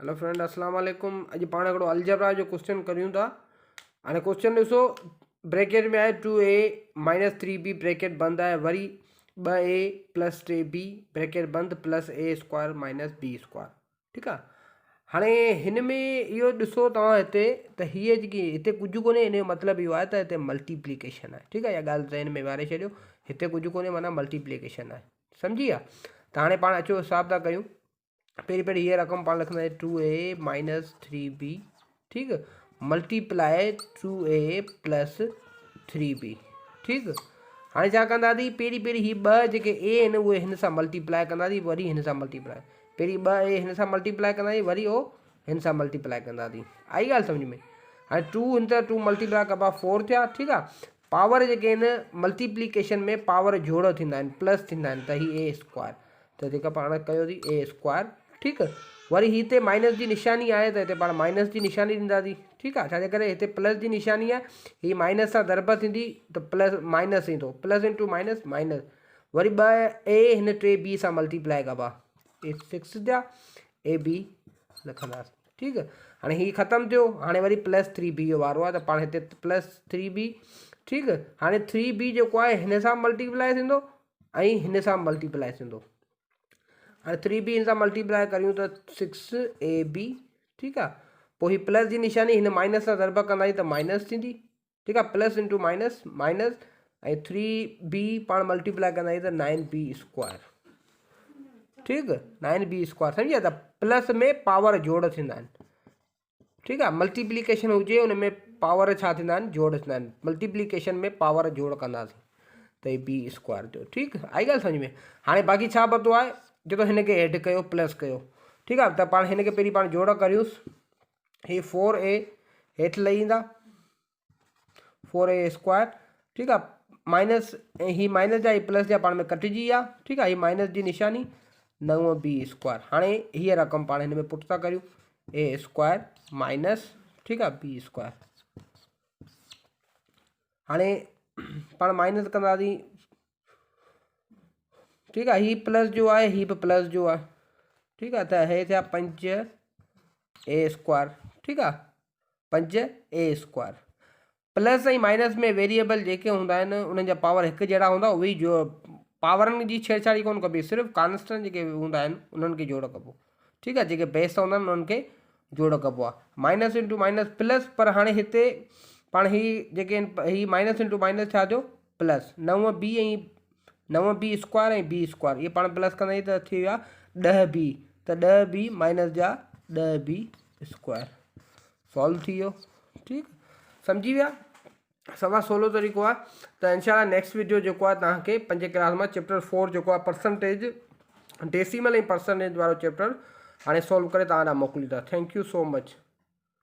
Hello friend اسلام عليڪم اڄ پاڻ هڪڙو الجبرا جو ڪوشچن ڪريون ٿا هاڻي ڪوشچن ڏسو بريڪيٽ ۾ آهي two A minus three B bracket بند آهي وري ٻه A plus T B bracket بند plus A square minus B square ٺيڪ آهي هاڻي هن ۾ اهو ڏسو توهان هتي ته هيء جيڪي هتي ڪجهه ڪونهي ان جو مطلب اهو آهي ته هتي ملٽيپليڪيشن آهي ٺيڪ آهي اها ڳالهه ذهن ۾ ويهاري ڇڏيو هتي ڪجهه ڪونهي معنيٰ ملٽيپليڪيشن آهي سمجهي ويا ته هاڻي پاڻ اچو حساب ٿا ڪيون پهرين پهرين هيء رقم پاڻ لکنداسين two A minus three B ٺيڪ multiply two A plus three B ٺيڪ هاڻي ڇا ڪنداسين پهرين پهرين هي ٻه جيڪي اي آهن اهي هن سان ملٽيپلائي ڪنداسين وري هن سان ملٽيپلائي پهرين ٻه اي هن سان ملٽيپلائي ڪنداسين وري او هن سان ملٽيپلائي ڪنداسين آئي ڳالهه سمجھ ۾ هاڻي ٽو هن سان ٽو ملٽيپلائي ڪبا فور ٿيا ٺيڪ آ پاور جيڪي آهن ملٽيپليڪيشن ۾ پاور جوڙ ٿيندا آهن پلس ٿيندا آهن ته هي اي اسڪوائر ته جيڪا پاڻ ڪيو ٿي اي اسڪوائر ٺيڪ وري هتي مائنس جي نشاني آهي ته هتي پاڻ مائنس جي نشاني ڏينداسين ٺيڪ آهي ڇاجي ڪري هتي پلس جي نشاني آهي هي مائنس سان ضرب ٿيندي ته پلس مائنس ايندو پلس انٽو مائنس مائنس وري ٻه اي هن ٽي بي سان ملٽيپلائي ڪبا اي سڪس جا اي بي لکنداسين ٺيڪ هاڻي هي ختم ٿيو هاڻي وري پلس ٿري بي جو وارو آهي ته پاڻ هتي پلس ٿري بي ٺيڪ هاڻي ٿري بي جيڪو آهي هن سان ملٽيپلائي ٿيندو ۽ هن سان ملٽيپلائي ٿيندو هاڻي ٿري بي هن سان ملٽيپلائي ڪريون ته سڪس اي بي ٺيڪ آهي پوء هي پلس جي نشاني هن مائنس سان ضرب ڪنداسين ته مائنس ٿيندي ٺيڪ آ plus into minus minus ۽ three B پاڻ ملٽيپلائي ڪنداسين ته نائن بي اسڪوائر ٺيڪ نائن بي اسڪوائر سمجھي ويا ته پلس ۾ پاور جوڙ ٿيندا آهن ٺيڪ آ ملٽيپليڪيشن هجي ان ۾ پاور ڇا ٿيندا آهن جوڙ ٿيندا آهن ملٽيپليڪيشن ۾ پاور جوڙ ڪنداسين ته هي بي اسڪوائر ٿيو ٺيڪ آئي ڳالهه سمجھ ۾ هاڻي باقي ڇا پتو آهي جيڪو هن کي ايڊ ڪيو پلس ڪيو ٺيڪ آ ته پاڻ هن کي پهرين پاڻ جوڙ ڪريوس هي فور اي هيٺ لهي ايندا فور اي اسڪوائر ٺيڪ آ مائنس ۽ هي مائنس جا هي پلس جا پاڻ ۾ ڪٽجي ويا ٺيڪ آ هي مائنس جي نشاني نو بي اسڪوائر هاڻي هيء رقم پاڻ هن ۾ پٽ ٿا ڪريون اي اسڪوائر مائنس ٺيڪ آ بي اسڪوائر هاڻي پاڻ مائنس ڪنداسين ٺيڪ آ هي پلس جو آهي هي به پلس جو آهي ٺيڪ آ ته هي ٿيا پنج اي اسڪوائر ٺيڪ آ پنج A square plus ۽ minus ۾ variable جيڪي هوندا آهن انهن جا پاور هڪ جهڙا هوندا اهي جو پاورن جي ڇيڙڇاڙي ڪونه ڪبي صرف ڪانسٽنٽ جيڪي هوندا آهن انهن کي جوڙ ڪبو ٺيڪ آ جيڪي بيس هوندا آهن انهن کي جوڙ ڪبو آ مائنس انٽو مائنس پلس پر هاڻي هتي پاڻ هي جيڪي هي مائنس انٽو مائنس ڇا ٿيو پلس نو بي ۽ نو بي اسڪوائر ۽ بي اسڪوائر اهي پاڻ پلس ڪندا ته ٿي ويا ڏهه بي ته ڏهه بي مائنس جا ڏهه بي اسڪوائر سالو ٿي ويو ٺيڪ سمجهي ويا سوا سولو طريقو آهي ته انشاء الله نيڪسٽ ويڊيو جيڪو آهي توهان کي پنجين ڪلاس مان چيپٽر فور جيڪو آهي پرسنٽيج ڊيسيمل ۽ پرسنٽيج وارو چيپٽر هاڻي سولو ڪري توهان ڏانهن موڪليون ٿا thank you so much.